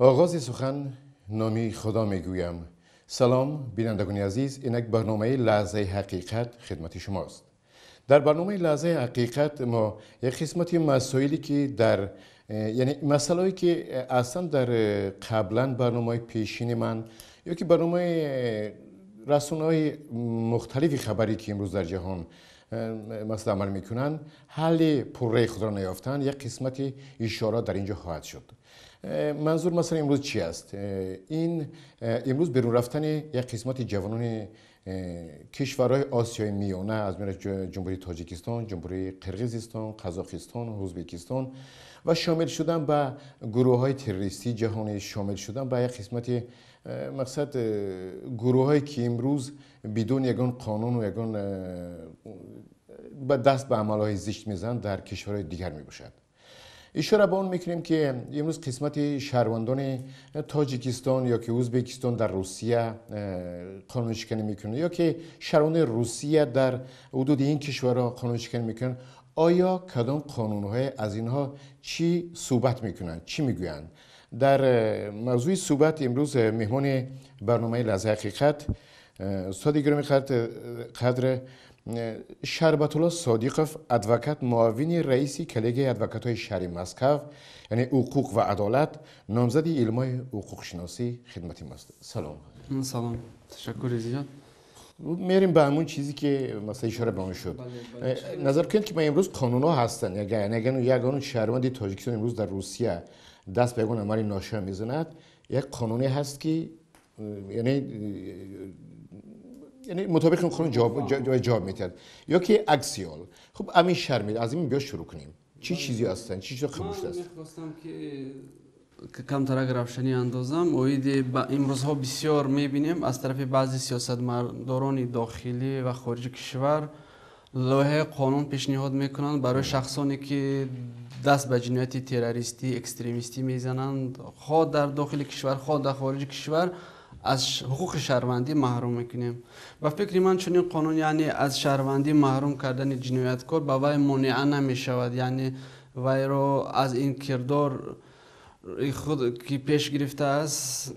Оғози сухан номи Худо мегӯям. Салом бинандагони азиз, инак барномаи Лаҳзаи ҳақиқат хидмати шумост. Дар барномаи Лаҳзаи ҳақиқат мо як қисмати масоиле ки дар яъне масъалаҳое ки аслан дар қаблан барномаи пешини ман ё ки барномаи расонаҳои мухталифи хабарӣ ки имрӯз дар ҷаҳон масъала амал мекунанд, ҳалли пурраи худро наёфтанд, як қисмати ишора дар инҷо хоҳад шуд. Манзур масалан имрӯз чӣ аст? Ин имрӯз берун рафтани як қисмати ҷавонони кишварҳои Осиёи Миёна аз миёни Ҷумҳурии Тоҷикистон, Ҷумҳурии Қирғизистон, Қазоқистон, Ӯзбекистон ва шомил шудан ба гурӯҳҳои террористии ҷаҳонӣ, шомил шудан ба як қисмати мақсад гурӯҳҳое ки имрӯз бидуни ягон қонуну ягон даст ба амалҳои зишт мезананд дар кишварҳои дигар мебошад. Ишора ба он мекунем ки имрӯз қисмати шаҳрвандони Тоҷикистон ё ки Ӯзбекистон дар Русия қонуншиканӣ мекунанд ё ки шаҳрвандони Русия дар ҳудуди ин кишварҳо қонуншиканӣ мекунанд. Оё кадом қонунҳое аз инҳо чӣ суҳбат мекунанд, чӣ мегӯянд? Дар мавзӯи суҳбат имрӯз меҳмони барномаи Лаҳзаи ҳақиқат устоди гиромӣ қадр Шарбатулло Содиқов, адвокат, муовини раиси коллегияи адвокатҳои шаҳри Москав, яъне ҳуқуқ ва адолат, номзади илмҳои ҳуқуқшиносӣ хидмати мост. Салом. Салом, ташаккури зиёд. Мерем ба ҳамон чизе ки масалан ишора ба он шуд. Назар кунед ки ма имрӯз қонунҳо ҳастанд. Ягон шаҳрванди Тоҷикистон имрӯз дар Русия даст ба ягон амали ношоям мезанад, як қонуне ҳаст ки яъне мутобиқи он қонун ҷавоб медиҳад ё ки акси ҳол. Хуб, ҳамин шарм аз ин биё шурӯъ кунем. Чӣ чизе ҳастанд, чӣ чизо қабул шудааст? Ман мехостам ки камтарак равшанӣ андозам. Оиди имрӯзҳо бисёр мебинем аз тарафи баъзе сиёсатмадорони дохилӣ ва хориҷи кишвар лоиҳаи қонун пешниҳод мекунанд барои шахсоне ки даст ба ҷинояти террористӣ, экстремистӣ мезананд, хоҳ дар дохили кишвар, хоҳ дар хориҷи кишвар, аз ҳуқуқи шаҳрвандӣ маҳрум мекунем. Ба фикри ман чунин қонун, яъне аз шаҳрвандӣ маҳрум кардани ҷинояткор ба вай монеа намешавад, яъне вайро аз ин кирдор худ ки пеш гирифтааст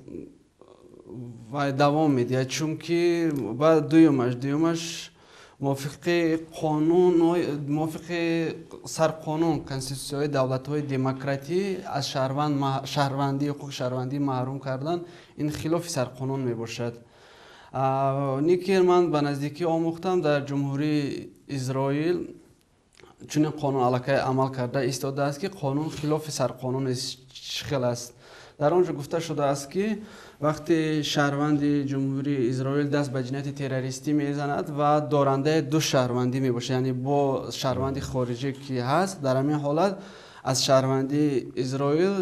вай давом медиҳад. Чунки баъд дуюмаш мувофиқи қонун, мувофиқи сарқонун конститутсияҳои давлатҳои демократӣ аз шаҳрвандӣ, ҳуқуқи шаҳрвандӣ маҳрум кардан ин хилофи сарқонун мебошад. Никер ман ба наздикӣ омӯхтам дар Ҷумҳурии Изроил чунин қонун аллакай амал карда истодааст ки қонун хилофи сарқонун чӣ хел аст. Дар он ҷо гуфта шудааст ки вақте шаҳрванди Ҷумҳурии Изроил даст ба ҷинояти террористӣ мезанад ва дорандаи ду шаҳрвандӣ мебошад, яъне бо шаҳрванди хориҷӣ ки ҳаст, дар ҳамин ҳолат аз шаҳрвандии Изроил,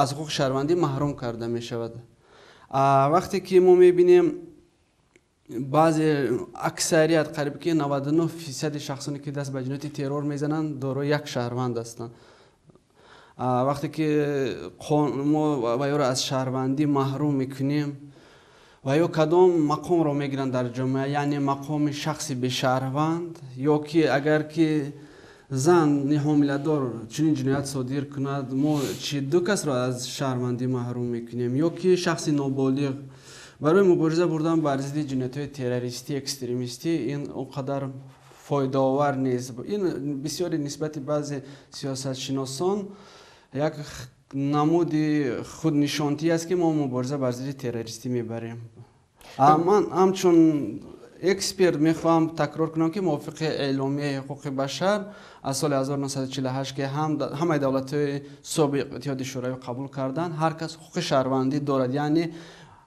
аз ҳуқуқи шаҳрвандӣ маҳрум карда мешавад. Вақте ки мо мебинем баъзе аксарият, қариб ки 99% шахсоне ки даст ба ҷинояти террор мезананд дорои як шаҳрванд ҳастанд. Вақте ки мо вайёро аз шаҳрвандӣ маҳрум мекунем ва ё кадом мақомро мегиранд дар ҷомеа, яъне мақоми шахси бешаҳрванд, ё ки агар ки зани ҳомиладор чунин ҷиноят содир кунад, мо чи ду касро аз шаҳрвандӣ маҳрум мекунем, ё ки шахси ноболиғ. Барои мубориза бурдан бар зидди ҷиноятҳои террористӣ, экстремистӣ ин он қадар фоидаовар нест. Ин бисёре нисбати баъзе сиёсатшиносон як намуди худнишонтӣ аст ки мо мубориза бар зидди террористӣ мебарем. Ман ҳамчун эксперт мехоҳам такрор кунам ки мувофиқи эъломияи ҳуқуқи башар аз соли 1948 ки ҳамаи давлатҳои собиқ Иттиҳоди Шӯравӣ қабул карданд, ҳар кас ҳуқуқи шаҳрвандӣ дорад. Яъне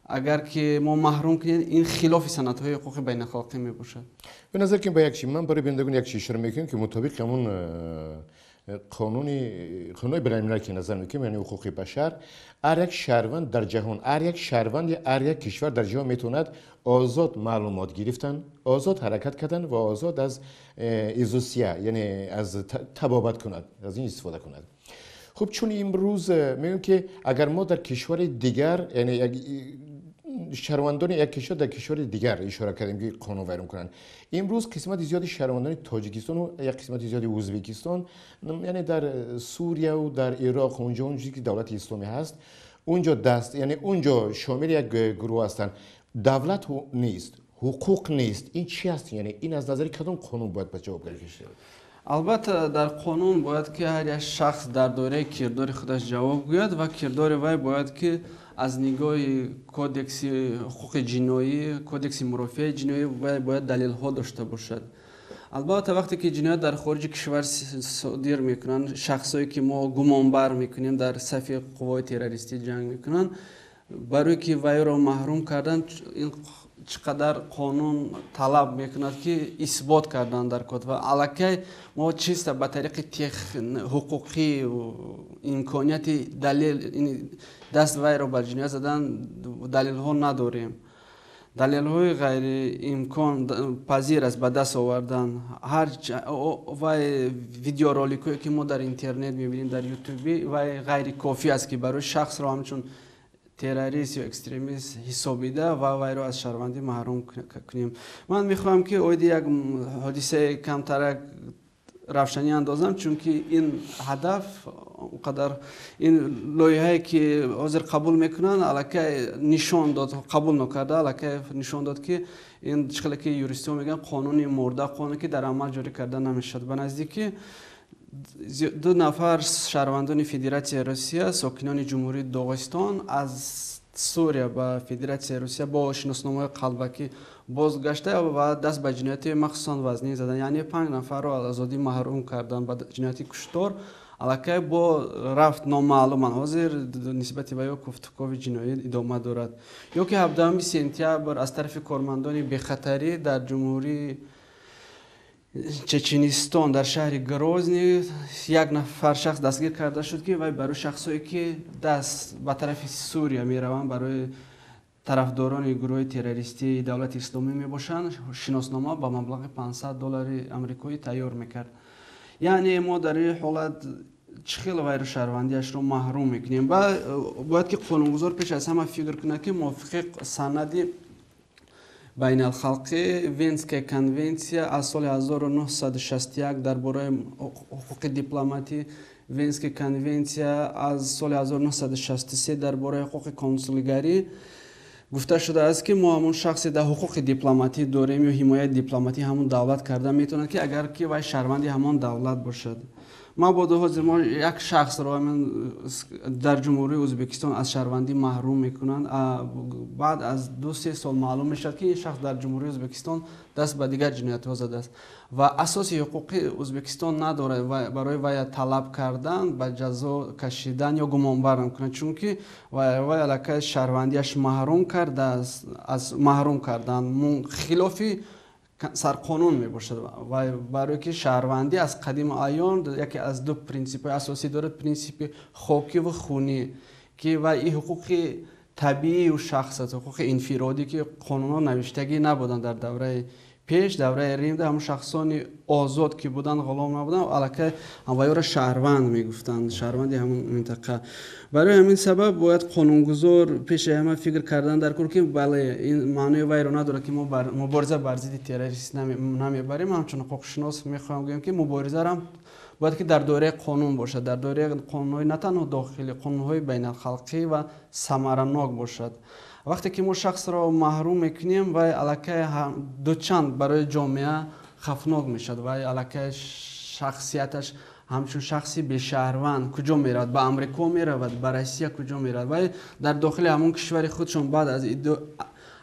агар ки мо маҳрум кунем, ин хилофи санадҳои ҳуқуқи байналхалқӣ мебошад. Ба назар ки ба як чи ман барои бинандагон як чи ишора мекунем ки мутобиқи ҳамон қонуни байналмилал ки назар мекунем, яъне ҳуқуқи башар, ҳар як шаҳрванд дар ҷаҳон, ҳар як шаҳрванди ҳар як кишвар дар ҷаҳон метавонад озод маълумот гирифтан, озод ҳаракат кардан ва озод аз изусия, яъне аз табобат кунад, аз ин истифода кунад. Хуб, чун имрӯз мегӯем ки агар мо дар кишвари дигар, яъне шаҳрвандони як кишвар дар кишвари дигар ишора кардем ки қонун вайрон кунанд, имрӯз қисмати зиёди шаҳрвандони Тоҷикистону як қисмати зиёди Ӯзбекистон, яъне дар Сурияу дар Ироқ, онҷо он чизе ки давлати исломӣ ҳаст, اونجا دست، یعنی اونجا شامل یک گروه هستند، دولت نیست، حقوق نیست، این چی هست؟ یعنی این از نظر کدام قانون باید به جوابگری کشیده شود؟ Албатта, дар қонун бояд ки ҳар як шахс дар доираи кирдори худаш ҷавоб гӯяд ва кирдори вай бояд ки аз нигоҳи кодекси ҳуқуқи ҷиноӣ, кодекси мурофиаи ҷиноӣ вай бояд далелҳо дошта бошад. Албатта, вақте ки ҷиноят дар хориҷи кишвар содир мекунанд, шахсое ки мо гумонбар мекунем, дар сафи қуввои террористӣ ҷанг мекунанд, барое ки вайро маҳрум кардан, ин чӣ қадар қонун талаб мекунад, ки исбот кардан дар код, ва аллакай мо чиста ба тариқи ҳуқуқӣ имконияти далел даст вайро бар ҷиноят задан далелҳо надорем. Далелҳои ғайриимкон пазир аст ба даст овардан. Ҳар вай видеороликҳое, ки мо дар интернет мебинем, дар ютуби, вай ғайрикофӣ аст, ки барои шахсро ҳамчун террорист ё экстремист ҳисобида ва вайро аз шаҳрвандӣ маҳрум кунем. Ман мехоҳам, ки оиди як ҳодисаи камтарак равшанӣ андозам, чунки ин ҳадаф қадар ин лоиҳае, ки ҳозир қабул мекунанд, аллакай нишон дод, қабул нокарда, аллакай нишон дод, ки ин чӣ хеле ки юристҳо мегӯянд, қонуни мурда, қонуне ки дар амал ҷорӣ карда намешавад. Ба наздикӣ ду нафар шаҳрвандони Федератсияи Русия, сокинони Ҷумҳурии Доғистон, аз Сурия ба Федератсияи Русия бо шиносномаҳои қалбакӣ бозгашта ва даст ба ҷинояти махсусан вазнин задан, яъне панҷ нафарро аз озодӣ маҳрум кардан ба ҷинояти куштор. Аллакай бо рафт номаълуманд, ҳозир нисбати ба ё кофтукови ҷиноӣ идома дорад. Ё ки 17 сентябр аз тарафи кормандони бехатарӣ дар Ҷумҳурии Чеченистон, дар шаҳри Грозний, як нафар шахс дастгир карда шуд, ки вай барои шахсое, ки даст ба тарафи Сурия мераванд, барои тарафдорони гурӯҳи террористии Давлати Исломӣ мебошанд, шиноснома ба маблағи 500 доллари амрикоӣ тайёр мекард. Яъне мо дар ин ҳолат чӣ хел вайро шаҳрвандиашро маҳрум мекунем? Ва бояд ки қонунгузор пеш аз ҳама фикр кунад, ки мувофиқи санади байналхалқӣ, Венская конвенсия аз соли 1961 дар бораи ҳуқуқи дипломатӣ, Венская конвенсия аз соли 1963 дар бораи ҳуқуқи консулгарӣ, гуфта шудааст, ки мо ҳамон шахсе дар ҳуқуқи дипломатӣ дорем ё ҳимояи дипломатӣ ҳамон давлат карда метавонад, ки агар ки вай шаҳрванди ҳамон давлат бошад. Мабодо ҳозир мо як шахсро дар Ҷумҳурии Ӯзбекистон аз шаҳрвандӣ маҳрум мекунанд, баъд аз 2-3 сол маълум мешавад, ки ин шахс дар Ҷумҳурии Ӯзбекистон даст ба дигар ҷиноятҳо задааст ва асоси ҳуқуқи Ӯзбекистон надорад барои вая талаб кардан, ба ҷазо кашидан ё гумонбарам кунад, чунки вай аллакай шаҳрвандиаш маҳрум кардааст. Аз маҳрум кардан хилофи сарқонун мебошад, барое ки шаҳрвандӣ аз қадиму айём яке аз ду принсипҳои асосӣ дорад: принсипи хокӣ ва хунӣ, ки вай ин ҳуқуқи табиию шахс аст, ҳуқуқи инфиродӣ, ки қонунҳо навиштагӣ набуданд дар давраи пеш, давраи Римда. Ҳамон шахсони озод, ки буданд, ғулом набуданд, аллакай вайёро шаҳрванд мегуфтанд, шаҳрванди ҳамон минтақа. Барои ҳамин сабаб бояд қонунгузор пеши ҳама фикр кардан дар кор, ки бале, ин маънои вайро надорад, ки мо мубориза бар зидди террорист намебарем. Ҳамчун ҳуқуқшинос мехоҳам гӯям, ки муборизарам бояд ки дар доираи қонун бошад, дар доираи қонунҳои на танҳо дохилӣ, қонунҳои байналхалқӣ ва самаранок бошад. Вақте ки мо шахсро маҳрум мекунем, вай аллакай дучанд барои ҷомеа хавфнок мешавад. Вай аллакай шахсияташ ҳамчун шахси бешаҳрванд куҷо меравад? Ба Амрико меравад, ба Россия, куҷо меравад? Вай дар дохили ҳамон кишвари худшон баъд аз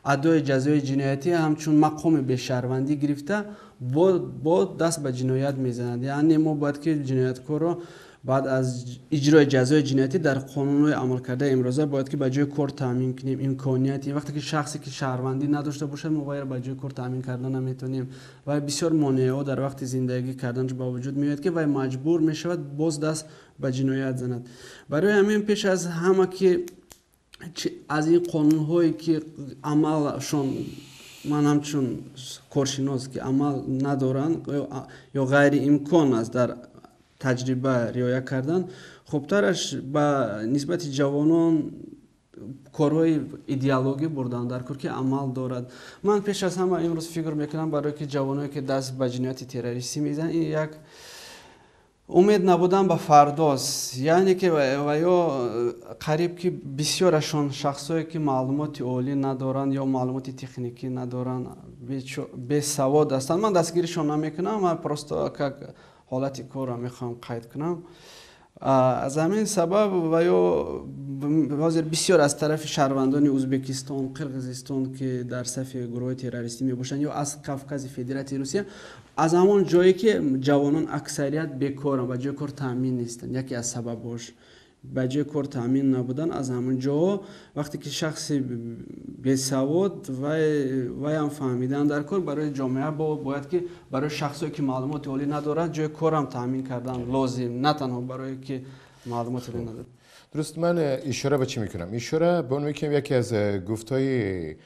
адои ҷазои ҷиноятӣ ҳамчун мақоми бешаҳрвандӣ гирифта, бо даст ба ҷиноят мезанад. Яъне мо бояд ки ҷинояткорро баъд аз иҷрои ҷазои ҷиноятӣ дар қонунҳои амалкардаи имрӯза бояд ки ба ҷои кор таъмин кунем. Имконияти вақте ки шахсе ки шаҳрвандӣ надошта бошад, мо вайро ба ҷои кор таъмин карда наметавонем ва бисёр монеаҳо дар вақти зиндагӣ кардан ба вуҷуд меояд, ки вай маҷбур мешавад боз даст ба ҷиноят занад. Барои ҳамин пеш аз ҳама ки аз ин қонунҳое, ки амалшон, ман ҳамчун коршинос, ки амал надоранд ё ғайриимкон аст дар таҷриба риоя кардан, хубтараш ба нисбати ҷавонон корҳои идеологӣ бурдан дар кор, ки амал дорад. Ман пеш аз ҳама имрӯз фикр мекунам, барое ки ҷавоное, ки даст ба ҷинояти террористӣ мезананд, ин як Умед набудан ба фардост, яъне ки ва ё қариб ки бисёрашон шахсое ки маълумоти олӣ надоранд ё маълумоти техникӣ надоранд, бесавод ҳастанд. Ман дастгиришон намекунам, ман просто как ҳолати корро мехоҳам қайд кунам. Аз ҳамин сабаб ва ё ҳозир бисёр аз тарафи шаҳрвандони Ӯзбекистон, Қирғизистон, ки дар сафи гурӯҳҳои террористӣ мебошанд, ё аз Кавкази Федератсияи Русия, аз ҳамон ҷое ки ҷавонон аксарият бекоранд, ба ҷои кор таъмин нестанд. Яке аз сабабҳош ба ҷои кор таъмин набудан аз ҳамон ҷоҳо. Вақте ки шахси бесавод, вайам фаҳмидан дар кор барои ҷомеа бояд ки барои шахсое ки маълумоти олӣ надорад, ҷои корам таъмин кардан лозим, на танҳо барое ки маълумоти олӣ надорад. Дуруст. Ман ишора ба чӣ мекунам? Ишора ба он мекунам, яке аз гуфтҳои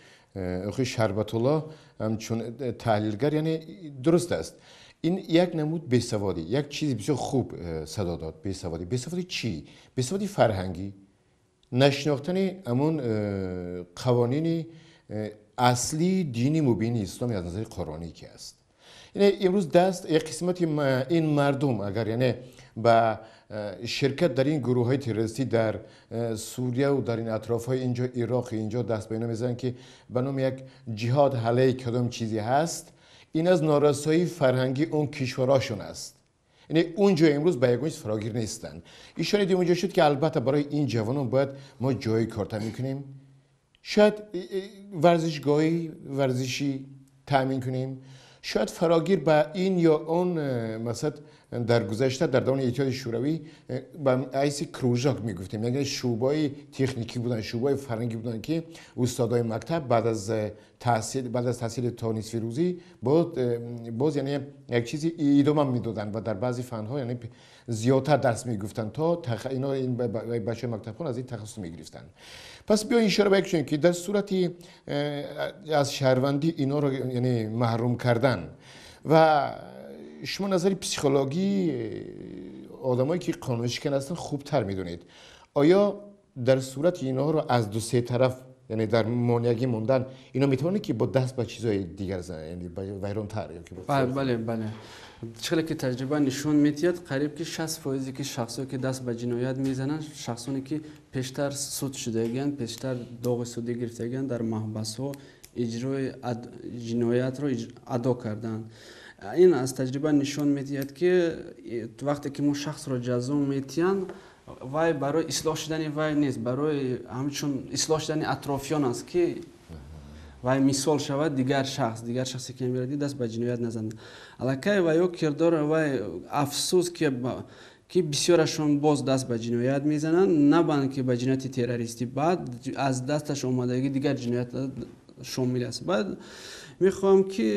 охи Шарбатулло ҳамчун таҳлилгар, яъне дуруст аст, ин як намуд бесаводӣ, як чизи бисёр хуб садо дод. Бесаводӣ, бесаводӣ чӣ? Бесаводии фарҳангӣ, нашинохтани ҳамон қавонини аслии дини мубини исломи аз назари қуръонӣ ки аст. Яъне имрӯз даст як қисмати ин мардум агар яъне ба ширкат дар ин гурӯҳҳои террористӣ дар Сурия ва дар ин атрофҳои инҷо, Ироқ, инҷо даст ба ино мезананд, ки ба номи як ҷиҳод алайҳи кадом чизе ҳаст, ин аз норасоии фарҳангии он кишварҳошон аст. Яъне унҷо имрӯз ба ягон чиз фарогир нестанд. Ишора дидем, унҷо шуд ки албатта барои ин ҷавонон бояд мо ҷои кор таъмин кунем, шояд варзишгоҳи варзишӣ таъмин кунем, шояд фарогир ба ин ё он. Масалан, дар гузашта, дар давони Иттиҳоди Шӯравӣ, ба ҳайси кружок мегуфтем, яъне шӯъбаи техникӣ буданд, шӯъбаи фарҳангӣ буданд, ки устодои мактаб баъд аз таҳсили то нисфи рӯзӣ боз яъне як чизи идома медоданд ва дар баъзе фанҳо яъне зиёдтар дарс мегуфтанд, то ино ин бачаҳои мактабхон аз ин тахассус мегирифтанд. Пас биё ишора ба як чунин ки дар сурати аз шаҳрвандӣ иноро яъне маҳрум кардан, ва шумо назари психологии одамое ки қонуншикан ҳастанд хубтар медонед, оё дар сурати инҳоро аз ду се тараф яъне дар монеагӣ мондан, ино метавонед ки бо даст ба чизҳои дигар вайронтар? Бале, чӣ ки таҷриба нишон медиҳад, қариб ки 60 фоизе ки шахсое ки даст ба ҷиноят мезананд, шахсоне ки пештар суд шудагианд, пештар доғи судӣ гирифтагианд, дар маҳбасҳо иҷрои ҷиноятро адо карданд. Ин аз таҷриба нишон медиҳад, ки вақте ки мо шахсро ҷазо метиҳанд, вай барои ислоҳ шудани вай нест, барои ҳамчун ислоҳ шудани атрофиён аст, ки вай мисол шавад, дигар шахсе ки меради, даст ба ҷиноят назанад. Аллакай ва ё кирдор вай, афсӯс, ки бисёрашон боз даст ба ҷиноят мезананд, на балки ба ҷинояти террористӣ, баъд аз дасташ омадагӣ дигар ҷиноят шомил аст. Баъд мехоҳам ки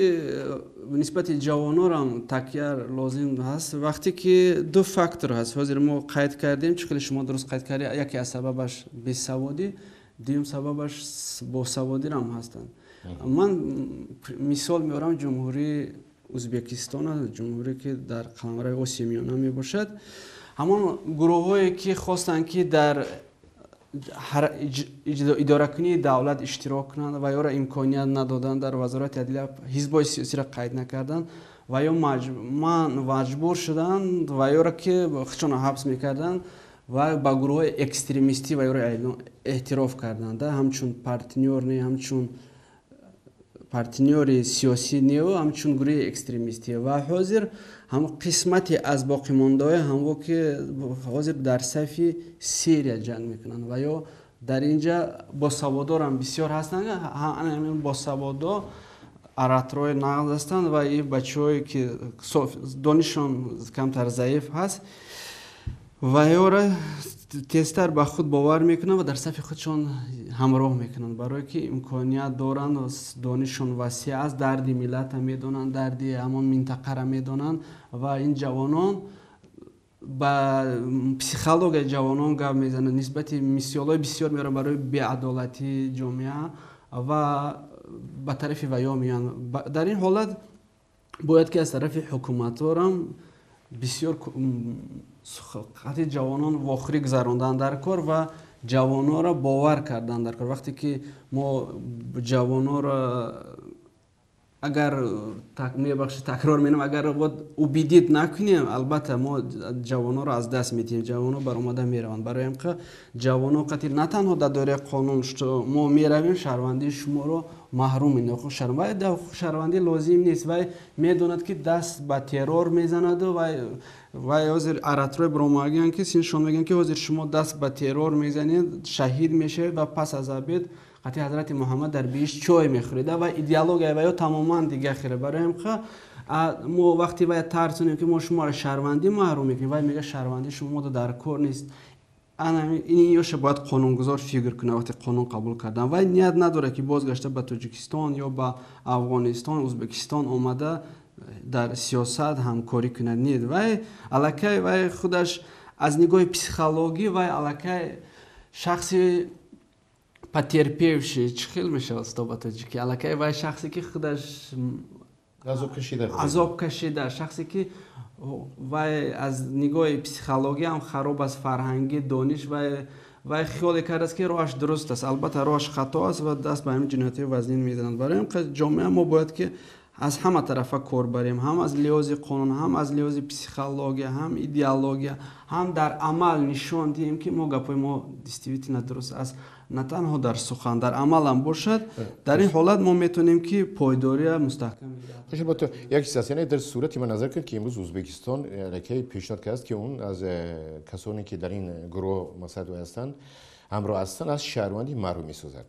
нисбати ҷавонорам такя лозим ҳаст. Вақте ки ду фактор ҳаст, ҳозир мо қайд кардем, чӣ хеле шумо дуруст қайд кардед, яке аз сабабаш бесаводӣ, дуюм сабабаш босаводирам ҳастанд. Ман мисол меорам Ҷумҳурии Ӯзбекистон, ҷумҳурие ки дар қаламрави Осиёи Миёна мебошад. Ҳамон гурӯҳҳое ки хостанд ки дар идоракунии давлат иштирок кунанд, ва ёро имконият надоданд, дар Вазорати адлия ҳизбҳои сиёсиро қайд накарданд, ва ё ман маҷбур шуданд, ва ёро ки худшонро ҳабс мекарданд, ва ба гурӯҳҳои экстремистӣ ва ёро эътироф карданд, ҳамчун партнёр не, ҳамчун партнёри сиёсӣ неу, ҳамчун гурӯҳи экстремистӣ. Ва ҳозир ҳам қисмате аз боқимондаҳои ҳамво ки ҳозир дар сафи Сирия ҷанг мекунанд, ва ё дар инҷа босаводорам бисёр ҳастанд. Ҳамин босаводо ораторҳои нағз ҳастанд ва и бачаҳое ки донишшон камтар заиф ҳаст, ва ёра тезтар ба худ бовар мекунанд ва дар сафи худшон ҳамроҳ мекунанд, барое ки имконият доранд, донишшон васеъ аст, дарди миллатро медонанд, дарди ҳамон минтақаро медонанд. Ва ин ҷавонон, ба психологияи ҷавонон гап мезананд, нисбати мисолҳои бисёр меоранд барои беадолатии ҷомеа ва ба тарафи ваё меоянд. Дар ин ҳолат бояд ки аз тарафи ҳукуматҳорам бисёр хати ҷавонон вохӯрӣ гузарондан дар кор ва ҷавононро бовар кардан дар кор. Вақте ки мо ҷавононро Агар мебахшед, такрор менам, агар вот убедить накунем, албатта мо ҷавонҳоро аз даст медиҳем, ҷавонҳо баромада мераванд. Барои ҳам ки ҷавонҳо қатъи на танҳо дар доираи қонун, что мо меравем, шаҳрвандии шуморо маҳрум менамоем. Вай шаҳрвандӣ лозим нест, вай медонад, ки даст ба террор мезанаду вай ҳозир аратрой биромагиянд, ки синшон мегӯянд, ки ҳозир шумо даст ба террор мезанед, шаҳид мешавед ва пас аз обед қатъи ҳазрати Муҳаммад дар биҳишт чой мехӯред. Ва идеология ва ё тамоман дига хеле. Барои ҳам ки мо вақте вай тарсонем, ки мо шуморо шаҳрвандӣ маҳрум мекунем, вай мега, шаҳрвандии шумо дар кор нест. Ин ёша бояд қонунгузор фикр кунад вақте қонун қабул кардан. Вай ният надорад, ки бозгашта ба Тоҷикистон ё ба Афғонистон, Ӯзбекистон омада дар сиёсат ҳамкорӣ кунад. Нет, вай аллакай, вай худаш аз нигоҳи психологӣ вай аллакай шахси потерпевший, чӣ хел мешавад ба тоҷикӣ, аллакай вай шахсе, ки худаш азоб кашида, шахсе, ки вай аз нигоҳи психология ҳам хароб аст, фарҳангӣ, дониш, вай хиёле кардааст, ки роҳаш дуруст аст, албатта роҳаш хато аст ва даст ба ҳамин ҷиноятҳои вазнин мезанад. Барои ҳам ҷомеа мо бояд, ки аз ҳама тарафа кор барем, ҳам аз лиҳози қонун, ҳам аз лиҳози психология, ҳам идеология, ҳам дар амал нишон диҳем, ки мо гапҳои мо действительно дуруст аст, на танҳо дар сухан, дар амалам бошад. Дар ин ҳолат мо метавонем, ки пойдория мустаҳкам. Як чиз аст, яъне дар сурати ман назар кунед, ки имрӯз Ӯзбекистон аллакай пешниҳод кардааст, ки он аз касоне, ки дар ин гурӯҳ масалан ҳастанд, ҳамроҳ ҳастанд, аз шаҳрвандӣ маҳрум месозад.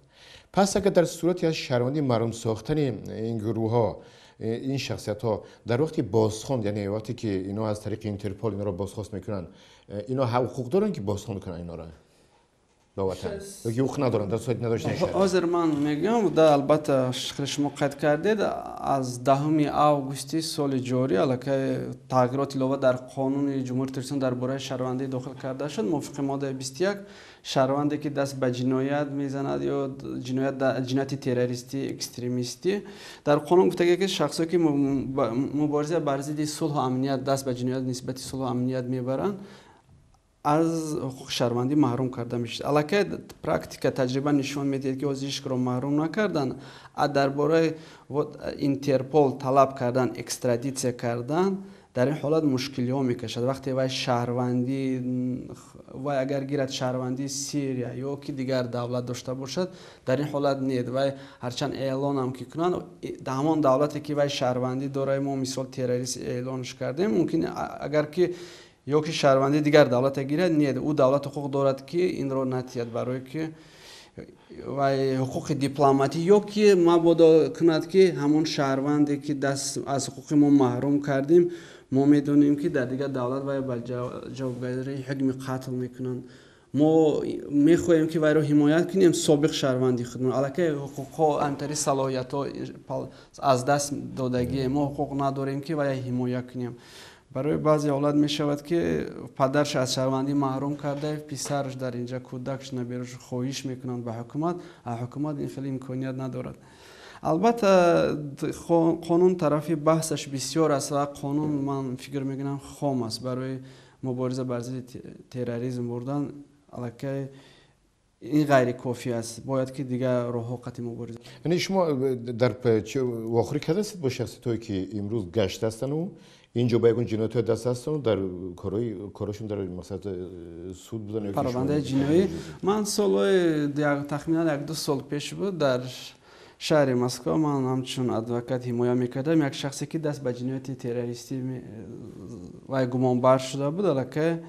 Пас агар дар сурати аз шаҳрвандӣ маҳрум сохтани ин гурӯҳҳо, ин шахсиятҳо дар вақти бозхонд, яъне вақте ки ино аз тариқи Интерпол инро бозхост мекунанд, ино ҳуқуқ доранд, ки бозхонд кунанд инора ба ватан, ёки ҳуқуқ надоранд дар сурати надоштани шаҳрвандӣ? Ҳозир ман мегӯям да, албатта, шумо қайд кардед, аз 10 августи соли ҷорӣ аллакай тағйироти илова дар қонуни Ҷумҳурии Тоҷикистон дар бораи шаҳрвандӣ дохил карда шуд. Мувофиқи моддаи 21, шаҳрванде, ки даст ба ҷиноят мезанад ё ҷинояти террористӣ, экстремистӣ, дар қонун гуфтага, ки шахсое, ки мубориза бар зидди сулҳу амният, даст ба ҷиноят нисбати сулҳу амният мебаранд, аз ҳуқуқи шаҳрвандӣ маҳрум карда мешавад. Аллакай практика, таҷриба нишон медиҳад, ки ҳозир ҳечкиро маҳрум накарданд. А дар бораи Интерпол талаб кардан, экстрадитсия кардан, дар ин ҳолат мушкилиҳо мекашад. Вақте вай шаҳрвандӣ, вай агар гирад шаҳрвандии Сирия ё ки дигар давлат дошта бошад, дар ин ҳолат нет, вай ҳарчанд эълонам ки кунанд, дар ҳамон давлате, ки вай шаҳрвандӣ дорад, мо мисол террорист эълонш кардем, мумкин агар ки ё ки шаҳрвандии дигар давлата гирад, нет, ӯ давлат ҳуқуқ дорад, ки инро натиҳад, барое ки вай ҳуқуқи дипломатӣ ё ки мабодо кунад, ки ҳамон шаҳрванде, ки даст аз ҳуқуқи мо маҳрум кардем, мо медонем, ки дар дигар давлат вай ба ҷавобгарии ҳукми қатл мекунанд, мо мехоҳем, ки вайро ҳимоят кунем, собиқ шаҳрванди худмон. Аллакай ҳуқуқҳо, антари салоҳиятҳо аз даст додагие, мо ҳуқуқ надорем, ки вай ҳимоя кунем. Барои баъзе ҳолат мешавад, ки падарш аз шаҳрвандӣ маҳрум карда, писараш дар инҷа, кӯдакш, наберааш хоҳиш мекунанд ба ҳукумат, а ҳукумат ин хеле имконият надорад. Албатта, қонун тарафи баҳсаш бисёр аст ва қонун, ман фикр мекунам, хом аст. Барои мубориза бар зидди терроризм бурдан аллакай ин ғайрикофӣ аст, бояд, ки дигар роҳҳо қатъи мубориза. Яъне шумо дар вохӯрӣ кардастед бо шахсиятҳое, ки имрӯз гашт ҳастану инҷо ба ягон ҷиноятҳои даст ҳастану дар корашон дар масалан суд будан? Парвандаи ҷиноӣ, ман солҳои, тахминан 1-2 сол пеш буд, дар шаҳри Москва ман ҳамчун адвокат ҳимоя мекардам як шахсе, ки даст ба ҷинояти террористӣ вай гумонбар шуда буд. Аллакай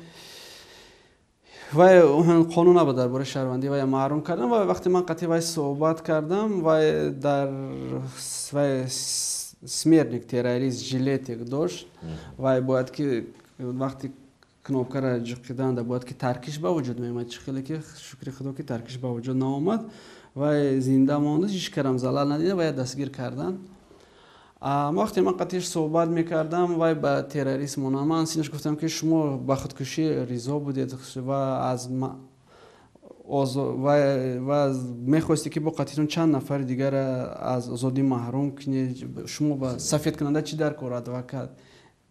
вай қонун набуд дар бораи шаҳрвандӣ, вай маҳрум кардам. Ва вақте ман қатъи вай суҳбат кардам, вай дар вай смертник, террорист жилетик дошт. Вай бояд, ки вақти кнопкара ҷуқиданда бояд, ки таркиш ба вуҷуд меомад. Чӣ хеле ки шукри Худо, ки таркиш ба вуҷуд наомад, вай зинда монд, ҳеҷ карам залал надида, вай дастгир карданд. Вақте ман қатъиш суҳбат мекардам, вай ба террорист монанд. Ман синаш гуфтам, ки шумо ба худкушӣ ризо будед ва аз ва мехостед, ки бо қатъитон чанд нафари дигара аз озодӣ маҳрум кунед. Шумо ба сафедкунанда чӣ дар кор, адвокат?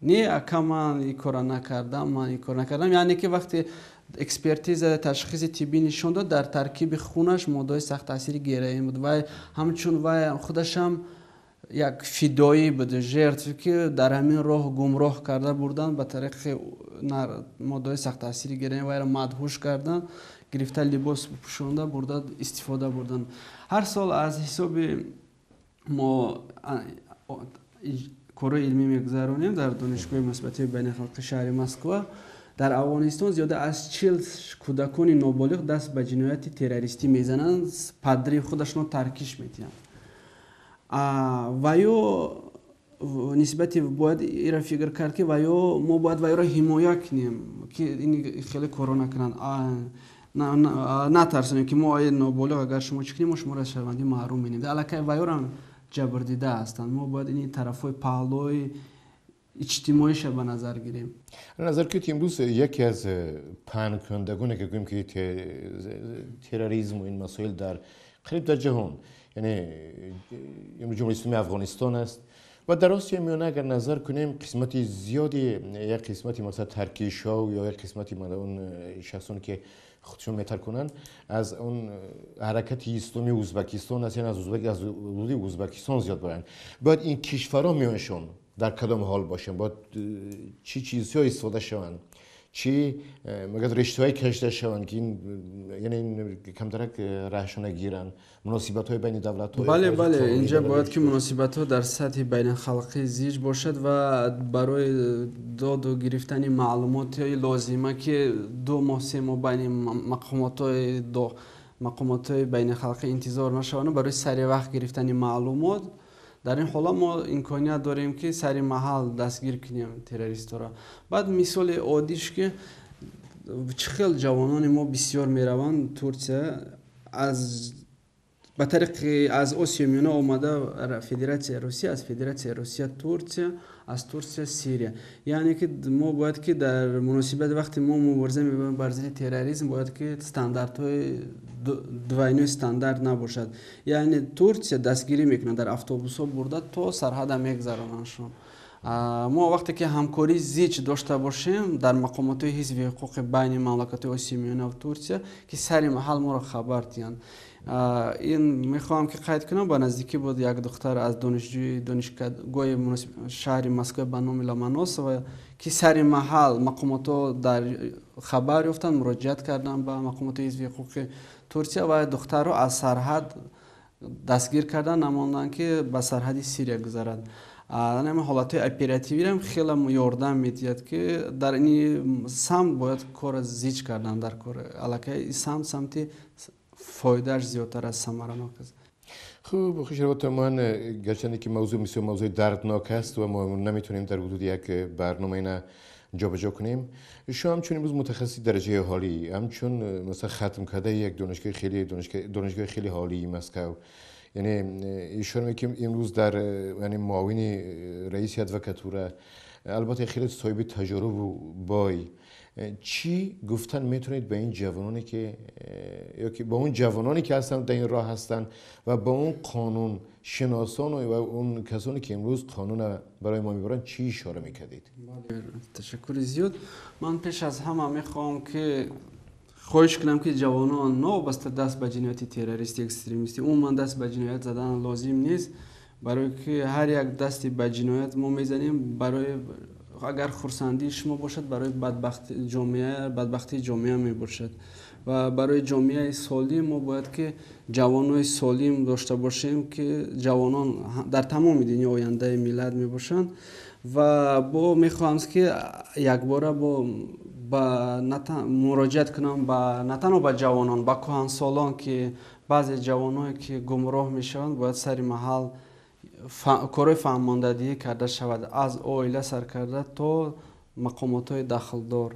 Не, ака, ман ин кора накардам, ман ин кор накардам. Яъне ки вақте экспертиза, ташхиси тиббӣ нишон дод, дар таркиби хунаш моддаҳои сахттаъсири героин буд. Вай ҳамчун вай худашам як фидоӣ буд, жертв, ки дар ҳамин роҳ гумроҳ карда бурданд, ба тариқи моддаҳои сахттаъсири героин вайро мадҳуш карданд, гирифта либос пӯшонда бурда истифода бурданд. Ҳар сол аз ҳисоби мо корҳои илмӣ мегузаронем дар Донишгоҳи муносибатҳои байналхалқии шаҳри Москва. Дар Афғонистон зиёда аз 40 кӯдакони ноболиғ даст ба ҷинояти террористӣ мезананд, падри худашонро таркиш медиҳанд. Ва ё нисбати бояд ира фикр кард, ки ва ё мо бояд вайро ҳимоя кунем, ки ин хеле корро накунанд, натарсонем, ки мо ноболиғ, агар шумо чӣ кунем, мо шуморо аз шаҳрвандӣ маҳрум менем. Аллакай вайёрам ҷабрдида ҳастанд. Мо бояд ин тарафҳои паҳлӯи иҷтимоиша ба назар гирем. Назар ки имрӯз яке аз паҳнкунандагоне ки гӯем ки терроризму ин масоил дар қариб дар ҷаҳон, яъне имрӯз Ҷумҳурии Исломии Афғонистон аст ва дар Осиёи Миёна агар назар кунем, қисмати зиёди як қисмати масалан таркишҳо ё як қисмати он шахсоне ки худшон метаркунанд, аз он ҳаракати исломии Узбекистон аст, яъне аз ҳудуди Узбекистон зиёд баранд. Бояд ин кишварҳо миёншон дар кадом ҳол бошанд, бояд чӣ чизҳо истифода шаванд, чӣ мегӯяд риштаҳое кашида шаванд, ки яъне камтарак раҳшона гиранд муносибатҳои байни давлатҳо? Бале, бале, инҷа бояд ки муносибатҳо дар сатҳи байналхалқӣ зич бошад ва барои доду гирифтани маълумоти лозима, ки 2 моҳ, 3 моҳ байни мақомотҳои байналхалқӣ интизор нашаванд, барои сари вақт гирифтани маълумот. Дар ин ҳола мо имконият дорем, ки сари маҳал дастгир кунем террористҳоро. Баъд мисоли оддиш, ки чӣ хел ҷавонони мо бисёр мераванд Турсия, аз ба тариқи аз Осиёи Миёна омада Федератсияи Русия, аз Федератсияи Русия Турсия, аз Турсия Сирия. Яъне ки мо бояд ки дар муносибати вақте мо мубориза мебарем бар зидди терроризм, бояд ки стандартҳои двойной стандарт набошад. Яъне Турсия дастгирӣ мекунад, дар автобусҳо бурда то сарҳада мегузаронандшон. Мо вақте ки ҳамкорӣ зич дошта бошем дар мақомотҳои ҳизби ҳуқуқи байни мамлакатҳои Осиёи Миёна ва Турсия, ки сари маҳал моро хабар диҳанд. Ин мехоҳам ки қайд кунам, ба наздикӣ буд як духтар аз донишҷӯи донишгоҳи шаҳри Москва ба номи Ломоносова, ки сари маҳал мақомотҳо дар хабар ёфтанд, муроҷиат карданд ба мақомоти ҳизби ҳуқуқи Турсия ва духтарро аз сарҳад дастгир карданд, намонданд ки ба сарҳади Сирия гузарад. Ҳамин ҳолатҳои оперативиам хеле ёрдам медиҳад, ки дар ин самт бояд корро зич кардан дар кор. Аллакай самт самти фоидааш зиёдтар аз самаранок аст. Хуб, хушработ, ман гарчанде ки мавзӯъ бисёр мавзӯи дарднок аст ва мо наметавонем дар ҳудуди як барнома ина ҷобаҷо кунем, шумо ҳамчун имрӯз мутахассиси дараҷаи ҳолӣ, ҳамчун масалан хатм кардаи як донишгоҳи хеле ҳолии Москав, яъне ишора мекунем имрӯз дар яъне муовини раиси адвокатура, албатта хеле соҳиби таҷрубу бой, чӣ гуфтан метавонед ба ин ҷавононе ки ё ки ба он ҷавононе ки ҳастанд, дар ин роҳ ҳастанд, ва ба он қонуншиносон ва он касоне ки имрӯз қонун барои мо мебаранд, чӣ ишора мекардед? Ташаккури зиёд. Ман пеш аз ҳама мехоҳам ки хоҳиш кунам, ки ҷавонон новобаста даст ба ҷинояти террористӣ, экстремистӣ, умуман даст ба ҷиноят задан лозим нест, барое ки ҳар як дасти ба ҷиноят мо мезанем, барои агар хурсандии шумо бошад, барои бадбахтии ҷомеа мебошад. Ва барои ҷомеаи солим мо бояд ки ҷавонои солим дошта бошем, ки ҷавонон дар тамоми дунё ояндаи миллат мебошанд. Ва бо мехоҳам ки якбора бо ба муроҷиат кунам на танҳо ба ҷавонон, ба кӯҳансолон, ки баъзе ҷавоное ки гумроҳ мешаванд, бояд сари маҳал корҳои фаҳмондадиҳӣ карда шавад, аз оила сар карда то мақомотҳои дахлдор.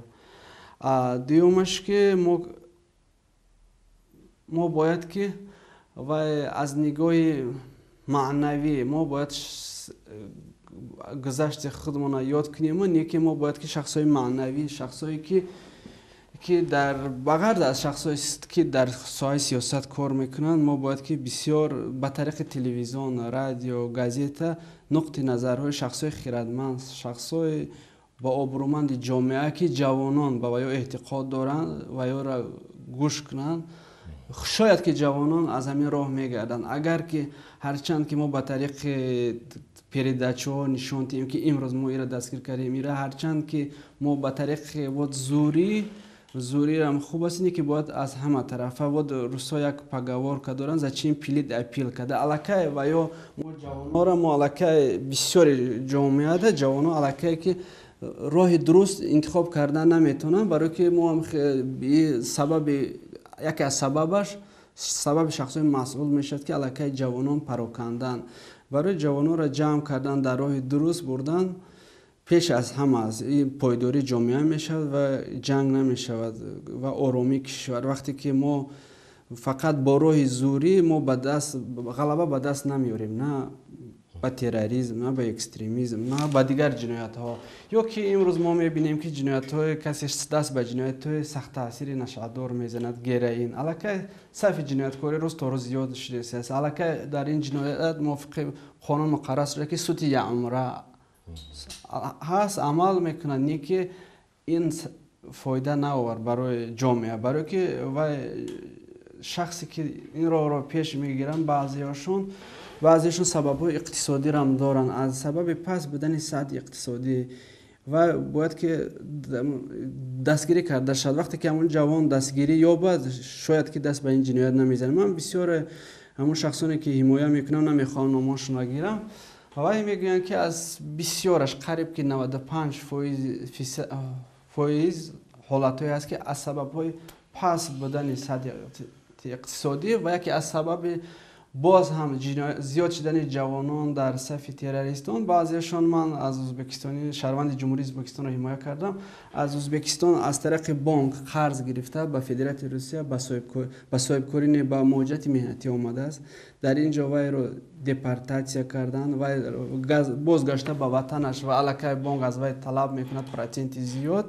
Дуюмаш, ки мо бояд ки вай аз нигоҳи маънавӣ мо бояд гузашти худмонро ёд кунему, не ки мо бояд ки шахсҳои маънавӣ, шахсҳое ки дар ба ғайр аз шахсҳое ки дар соҳаи сиёсат кор мекунанд, мо бояд ки бисёр ба тариқи телевизион, радио, газета нуқти назарҳои шахсҳои хирадманд, шахсҳои ба обрӯманди ҷомеа, ки ҷавонон ба ваё эътиқод доранд, ваёро гӯш кунанд, Шояд ки ҷавонон аз ҳамин роҳ мегарданд. Агар ки ҳарчанд ки мо ба тариқи передачаҳо нишон диҳем, ки имрӯз мо ира дастгир кардем, ира ҳарчанд ки мо ба тариқи вот зӯрирам хуб аст, ине ки бояд аз ҳама тарафа. Вот русҳо як поговорка доранд: «Зачем пилить опилки?» Да аллакай ва ё мо ҷавонҳоро, мо аллакай бисёри ҷомеада ҷавонҳо аллакай ки роҳи дуруст интихоб кардан наметавонанд, барое ки мо сабаби яке аз сабабаш сабаби шахсони масъул мешавад, ки аллакай ҷавонон парокандан. Барои ҷавононро ҷамъ кардан, дар роҳи дуруст бурдан пеш аз ҳама аст. Ин пойдории ҷомеа мешавад ва ҷанг намешавад ва оромии кишвар. Вақте ки мо фақат бо роҳи зӯрӣ мо ба даст ғалаба ба даст намеорем, на ба терроризм, на ба экстремизм, на ба дигар ҷиноятҳо. Ё ки имрӯз мо мебинем, ки ҷиноятҳои касе даст ба ҷиноятҳои сахттаъсири нашъадор мезанад, героин, аллакай сафи ҷинояткорӣ рӯз то рӯз зиёд шудааст. Аллакай дар ин ҷиноят мувофиқи қонун муқаррар шуда, ки суди яъмра ҳаст, амал мекунад, не ки ин фоида наовард барои ҷомеа, барое ки вай шахсе ки ин роҳро пеш мегиранд, баъзеашон сабабҳои иқтисодиам доранд, аз сабаби паст будани сатҳи иқтисодӣ, ва бояд ки дастгирӣ карда шавад. Вақте ки ҳамон ҷавон дастгирӣ ёбад, шояд ки даст ба ин ҷиноят намезанад. Ман бисёре ҳамон шахсоне ки ҳимоя мекунам, намехоҳам номошонро гирам, вай мегӯянд, ки аз бисёраш қариб ки 95 фоиз ҳолатҳое ҳаст, ки аз сабабҳои паст будани сатҳи иқтисодӣ ва яке аз сабаби боз ҳам зиёд шудани ҷавонон дар сафи террористон. Баъзеашон, ман аз узбекистони, шаҳрванди Ҷумҳурии Ӯзбекистонро ҳимоя кардам, аз Ӯзбекистон аз тариқи бонк қарз гирифта, ба Федератсияи Русия ба соҳибкорӣ не, ба муҳоҷирати меҳнатӣ омадааст. Дар ин ҷо вайро депортатсия карданд, вай бозгашта ба ватанаш ва аллакай бонк аз вай талаб мекунад проценти зиёд.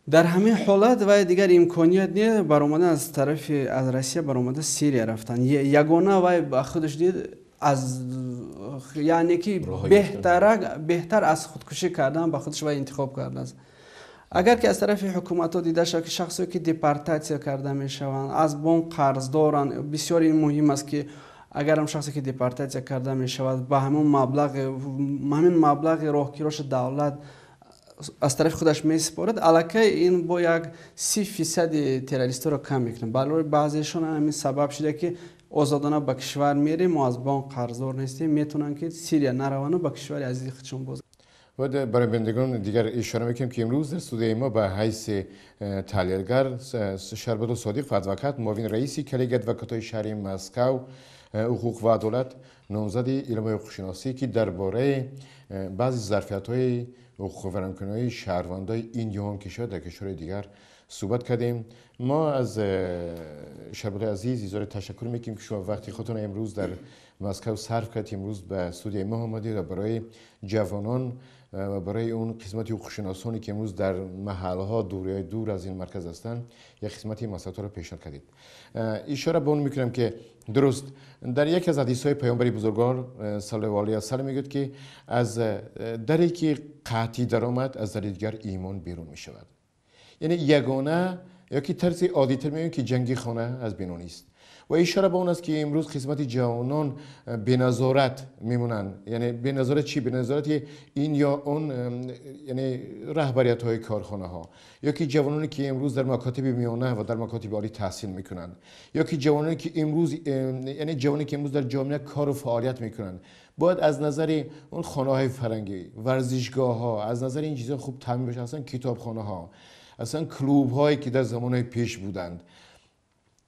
Дар ҳамин ҳолат вай дигар имконият не баромадан аз тарафи аз Россия, баромада Сирия рафтан. Ягона вай ба худаш дид аз, яъне ки беҳтар аз худкушӣ кардан ба худаш вай интихоб кардааст. Агар ки аз тарафи ҳукуматҳо дида шавад, ки шахсое ки депортатсия карда мешаванд, аз бонк қарздоранд, бисёр ин муҳим аст, ки агарам шахсе ки депортатсия карда мешавад, ба ҳамин маблағи роҳкироша давлат аз тарафи худаш месупорад, аллакай ин бо як 30 фисади террористҳоро кам мекунад. Барои баъзешон ҳамин сабаб шуда, ки озодона ба кишвар мерем, мо аз бонк қарздор нестем, метавонанд ки Сирия нараванду ба кишвари азизи худшон боз. Барои бинандагон дигар ишора мекунем, ки имрӯз дар студияи мо ба ҳайси таҳлилгар Шарбату Содиқ, адвокат, муовини раиси коллегияи адвокатҳои шаҳри Москав, ҳуқуқ ва адолат, номзади илмҳои ҳуқуқшиносӣ, ки дар бораи баъзе зарфиятҳои ҳуқуқвайронкуниҳои шаҳрвандои ин ё он кишвар дар кишварҳои дигар суҳбат кардем. Мо аз Шарбатои азиз изҳори ташаккур мекунем, ки шумо вақти худтон имрӯз дар Москав сарф кард, имрӯз ба студияи мо омадед ва барои ҷавонон ва барои он қисмати ҳуқуқшиносоне, ки имрӯз дар маҳалҳо, дуриҳои дур аз ин марказ ҳастанд, як қисмати маслиҳатҳоро пешниҳод кардед. Ишора ба он мекунам, ки дуруст дар яке аз ҳадисҳои паёмбари бузургвор саллаллоҳу алайҳи васаллам мегӯяд, ки аз даре ки қатъӣ даромад, аз дари дигар имон берун мешавад. Яъне ягона ё ки тарзи оддитар мегӯем, ки ҷанги хона аз бенонист. Ва ишора ба он аст, ки имрӯз қисмати ҷавонон беназорат мемонанд. Яъне беназорат чӣ? Беназорати ин ё он, яъне раҳбариятҳои корхонаҳо, ё ки ҷавононе, ки имрӯз дар макотиби миёна ва дар макотиби олӣ таҳсил мекунанд, ё ки ҷавононе, ки имрӯз, яъне ҷавоне, ки имрӯз дар ҷомеа кору фаъолият мекунанд, бояд аз назари он хонаҳои фарҳангӣ, варзишгоҳҳо, аз назари ин чизҳо хуб таъмин бошад, аслан китобхонаҳо, аслан клубҳое, ки дар замонҳои пеш буданд,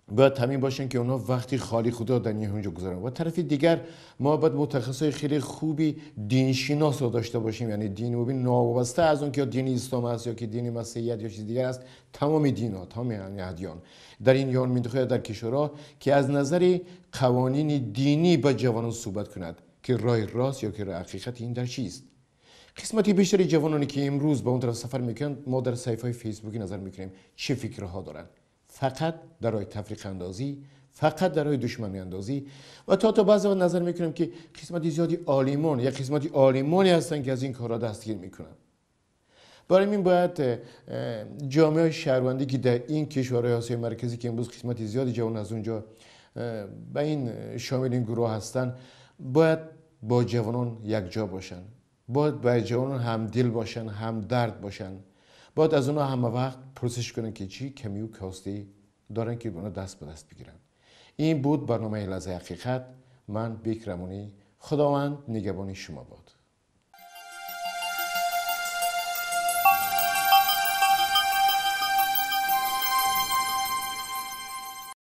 бояд таъмин бошанд, ки онҳо вақти холии худро дар ин ҷо гузаронанд. Ва тарафи дигар мо бояд мутахассисои хеле хуби диншиносро дошта бошем, яъне дини мубин, новобаста аз он ки ё дини ислом аст, ё ки дини масеҳият, ё чизи дигар аст, тамоми динҳо, тамоми адён дар ин ё он минтақа ё дар кишварҳо, ки аз назари қавонини динӣ ба ҷавонон суҳбат кунад, ки роҳи рост ё ки ҳақиқати ин дар чист. Қисмати бештари ҷавононе, ки имрӯз ба он тараф сафар мекунанд, мо дар саҳифаҳои фейсбукӣ назар мекунем, чӣ фикрҳо доранд: фақат дар роҳи тафриқаандозӣ, фақат дар роҳи душманиандозӣ. Ва то баъзе вақт назар мекунем, ки қисмати зиёди олимон, як қисмати олимоне ҳастанд, ки аз ин корҳо дастгир мекунанд. برای این باید جامعه شهروندی که در این کشورهای آسیای مرکزی که امروز قسمت زیادی جوان از اونجا به این شامل این گروه هستن، باید با جوانان یک جا باشن، باید با جوانان هم دل باشن، هم درد باشن، باید از اونها همه وقت پرسش کنن که چی کمی و کاستی دارن که اونا دست به دست بگیرن. این بود برنامه لحظه حقیقت. من بیک رمونی، خداوند نگهبان شما باد.